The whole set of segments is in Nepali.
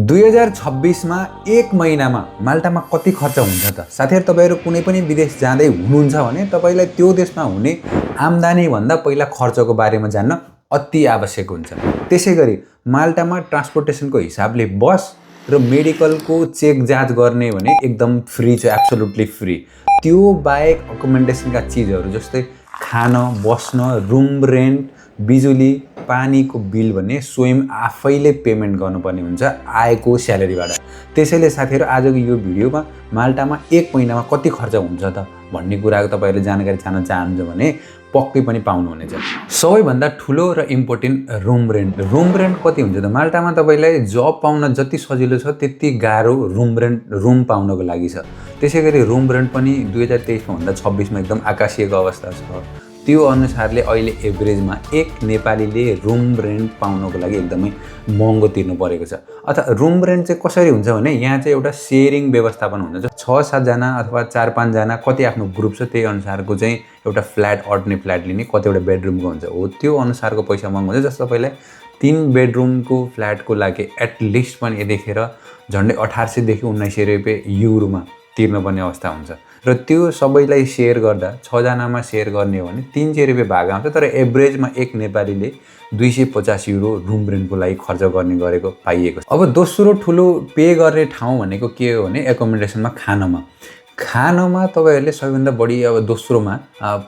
2026 मा एक महिनामा माल्टामा कति खर्च हुन्छ त? साथीहरु, तपाईहरु कुनै पनि विदेश जाँदै हुनुहुन्छ भने तपाईलाई त्यो देशमा हुने आम्दानी भन्दा पहिला खर्चको बारेमा जान्न अति आवश्यक हुन्छ। त्यसैगरी माल्टामा ट्रान्सपोर्टेसनको हिसाबले बस र मेडिकलको चेक जाँच गर्ने भने एकदम फ्री छ, एब्सोल्युटली फ्री। त्यो बाहेक अकोमोडेसनका चीजहरु जस्तै खान, बस्न, रुम रेन्ट, बिजुली, पानीको बिल भन्ने स्वयं आफैले पेमेन्ट गर्नुपर्ने हुन्छ आएको स्यालेरीबाट। त्यसैले साथीहरु, आजको यो भिडियोमा माल्टामा एक महिनामा कति खर्च हुन्छ त भन्ने कुराको तपाईहरुले जानकारी चाहन चाहनुहुन्छ भने पक्कै पनि पाउनुहुनेछ। सबैभन्दा ठुलो र इम्पोर्टेन्ट रुम रेन्ट कति हुन्छ त? माल्टामा तपाईलाई जब पाउन जति सजिलो छ त्यति गाह्रो रुम पाउनको लागि छ। त्यसैगरी रुम रेन्ट पनि 2023 भन्दा 26 मा एकदम आकाशीय अवस्था छ। त्यो अनुसारले अहिले एभरेजमा एक नेपालीले रुम रेन्ट पाउनको लागि एकदमै महँगो तिर्नु परेको छ। अथवा रुम रेन्ट चाहिँ कसरी हुन्छ भने यहाँ चाहिँ एउटा शेयरिङ व्यवस्थापन हुन्छ। 6-7 जना अथवा 4-5 जना कति आफ्नो ग्रुप छ त्यही अनुसारको चाहिँ एउटा फ्ल्याट, अट्ने फ्ल्याट लिने, कतिवटा बेडरुमको हुन्छ हो त्यो अनुसारको पैसा महँगो हुन्छ। जस्तो तपाईलाई 3 बेडरुमको फ्ल्याटको लागि एटलिस्ट पनि यतिखेर झन्डै 1800 देखि 1900 रुपैयाँ युरोमा तिर्नुपर्ने अवस्था हुन्छ। र त्यो सबैलाई शेयर गर्दा 6 जनामा शेयर गर्ने हो भने 300 रुपैयाँ भाग आउँछ। तर एभरेजमा एक नेपालीले 250 युरो रुम रेन्टको लागि खर्च गर्ने गरेको पाइएको छ। अब दोस्रो ठुलो पे गर्ने ठाउँ भनेको के हो भने एकोमोडेसनमा खानामा तपाईहरुले सबैभन्दा बढी अब दोस्रोमा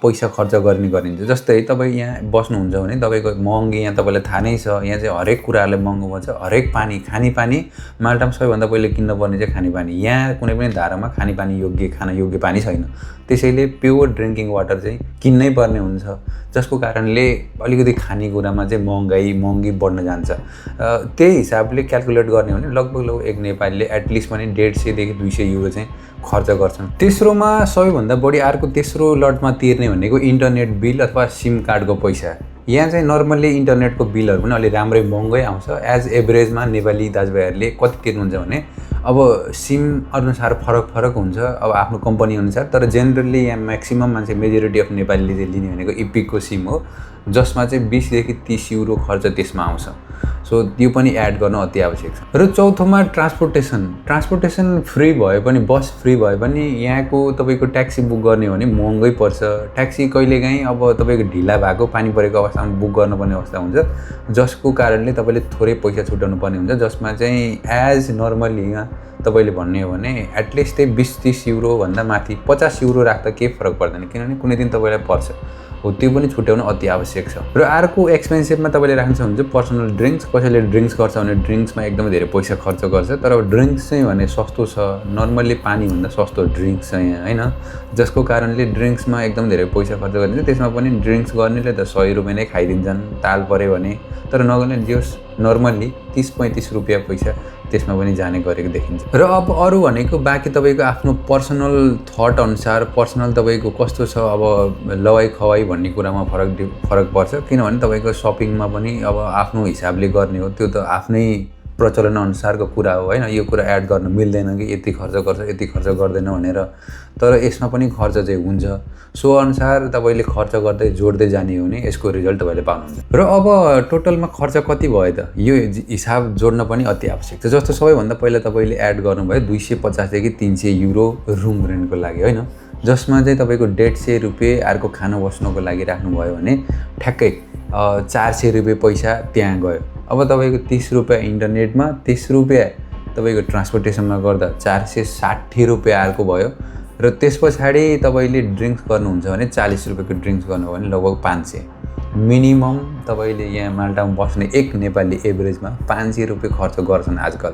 पैसा खर्च गर्ने गरिन्छ। जस्तै तपाई यहाँ बस्नुहुन्छ भने तपाईको महँगी यहाँ तपाईलाई थाहा नै छ। यहाँ चाहिँ हरेक कुराहरुले महँगो भन्छ। हरेक पानी, खानेपानी माल्टामा सबैभन्दा पहिले किन्न पर्ने चाहिँ खानेपानी। यहाँ कुनै पनि धारामा खानेपानी खान योग्य पानी छैन। त्यसैले प्योर ड्रिङ्किङ वाटर चाहिँ किन्नै पर्ने हुन्छ, जसको कारणले अलिकति खानेकुरामा चाहिँ महँगी बढ्न जान्छ। त्यही हिसाबले क्याल्कुलेट गर्ने हो भने लगभग एक नेपालीले एटलिस्ट पनि 150 देखि 200 युरो चाहिँ खर्च गर्छन्। तेस्रोमा सबैभन्दा बढी अर्को तेस्रो लटमा तिर्ने भनेको इन्टरनेट बिल अथवा सिम कार्डको पैसा। यहाँ चाहिँ नर्मल्ली इन्टरनेटको बिलहरु पनि अलि राम्रै महँगै आउँछ। एज एभरेजमा नेपाली दाजुभाइहरुले कति तिर्नुहुन्छ भने अब सिम अनुसार फरक हुन्छ, अब आफ्नो कम्पनी अनुसार। तर जेनरली यहाँ म्याक्सिमम मान्छे मेजोरिटी अफ नेपालीले चाहिँ लिने भनेको इपिकको सिम हो, जसमा चाहिँ 20 देखि 30 युरो खर्च त्यसमा आउँछ। सो त्यो पनि एड गर्न अति आवश्यक छ। र चौथोमा ट्रान्सपोर्टेसन फ्री भए पनि, बस फ्री भए पनि यहाँको तपाईको ट्याक्सी बुक गर्ने हो भने महँगै पर्छ। ट्याक्सी कहिलेकाहीँ अब तपाईको ढिला भएको, पानी परेको अवस्थामा बुक गर्नुपर्ने अवस्था हुन्छ, जसको कारणले तपाईले थोरै पैसा छुटाउनु पर्ने हुन्छ। जसमा चाहिँ एज नर्मली यहाँ तपाईले भन्ने हो भने एटलिस्ट त्यही 20-30 युरो भन्दा माथि 50 युरो राख्दा केही फरक पर्दैन, किनभने कुनै दिन तपाईलाई पर्छ हो। त्यो पनि छुट्याउन अति आवश्यक छ। र अर्को एक्सपेन्सिभमा तपाईले राख्न सक्नुहुन्छ पर्सनल ड्रिङ्क्स। कसैले ड्रिङ्क्स गर्छ भने ड्रिङ्क्समा एकदमै धेरै पैसा खर्च गर्छ। तर ड्रिङ्क्स चाहिँ भने सस्तो छ, नर्मल्ली पानीभन्दा सस्तो ड्रिङ्क्स छ यहाँ, हैन? जसको कारणले ड्रिङ्क्समा एकदम धेरै पैसा खर्च गरिन्छ। त्यसमा पनि ड्रिङ्क्स गर्नेले त 100 रुपैयाँ नै खाइदिन्छन् ताल पर्यो भने। तर नगर्ने जस नर्मल्ली 30-35 रुपैयाँ पैसा त्यसमा पनि जाने गरेको देखिन्छ। र अब अरू भनेको बाँकी तपाईको आफ्नो पर्सनल थट अनुसार, पर्सनल तपाईको कस्तो छ, अब लवाई खवाई भन्ने कुरामा फरक पर्छ। किनभने तपाईको सपिङमा पनि अब आफ्नो हिसाबले गर्ने हो, त्यो त आफ्नै प्रचलन अनुसारको कुरा हो, हैन? यो कुरा एड गर्न मिल्दैन कि यति खर्च गर्छ यति खर्च गर्दैन भनेर। तर यसमा पनि खर्च चाहिँ हुन्छ। सो अनुसार तपाईले खर्च गर्दै जोड्दै जाने हो भने यसको रिजल्ट तपाईले पाउनुहुन्छ। र अब टोटलमा खर्च कति भयो त? यो हिसाब जोड्न पनि अति आवश्यक छ। जस्तो सबैभन्दा पहिला तपाईले एड गर्नुभयो 250 देखि 300 युरो रुम रेन्टको लागि, हैन? जसमा चाहिँ तपाईको 150 रुपैयाँ अर्को खाना बस्नको लागि राख्नुभयो भने ठ्याक्कै 400 रुपैयाँ पैसा त्यहाँ गयो। अब तपाईको 30 रुपैयाँ इन्टरनेटमा, 30 रुपैयाँ तपाईको ट्रान्सपोर्टेसनमा गर्दा 460 रुपैयाँ अर्को भयो। र त्यसपछि तपाईले ड्रिङ्क्स गर्नुहुन्छ भने 40 रुपैयाँको ड्रिङ्क्स गर्नुभयो भने लगभग 500 मिनिमम तपाईले यहाँ माल्टामा बस्ने एक नेपाली एभरेजमा 500 रुपैयाँ खर्च गर्छन् आजकल।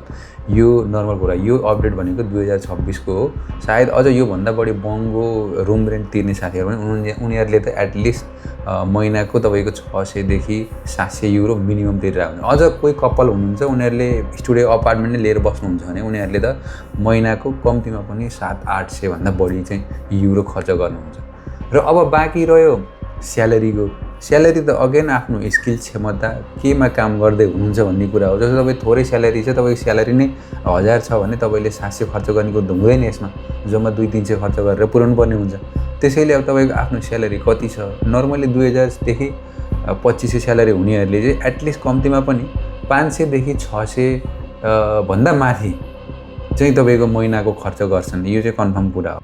यो नर्मल कुरा। यो अपडेट भनेको 2026 को हो। सायद अझ यो भन्दा बढी महँगो रुम रेन्ट तिर्ने साथीहरु पनि उनीहरुले त एटलिस्ट महिनाको तपाईको 600 देखि 700 युरो मिनिमम तिरिरहेको हुन्छ। अझ कोही कपल हुनुहुन्छ उनीहरुले स्टुडियो अपार्टमेन्ट नै लिएर बस्नुहुन्छ भने उनीहरुले त महिनाको कम्तीमा पनि 700-800 भन्दा बढी चाहिँ युरो खर्च गर्नुहुन्छ। र अब बाँकी रह्यो स्यालेरी त अगेन आफ्नो स्किल, क्षमता, केमा काम गर्दै हुनुहुन्छ भन्ने कुरा हो। जस्तो तपाईँ थोरै स्यालेरी छ, तपाईको स्यालेरी नै 1000 छ भने तपाईले 700 खर्च गर्नेको हुँदैन। यसमा जम्मा 200-300 खर्च गरेर पुर्याउनु पर्ने हुन्छ। त्यसैले अब तपाईको आफ्नो स्यालेरी कति छ? नर्मली 2000 देखि 2500 स्यालेरी हुनेहरुले चाहिँ एटलिस्ट कम्तीमा पनि 500 देखि 600 भन्दा माथि चाहिँ तपाईँको महिनाको खर्च गर्छन्, यो चाहिँ कन्फर्म कुरा हो।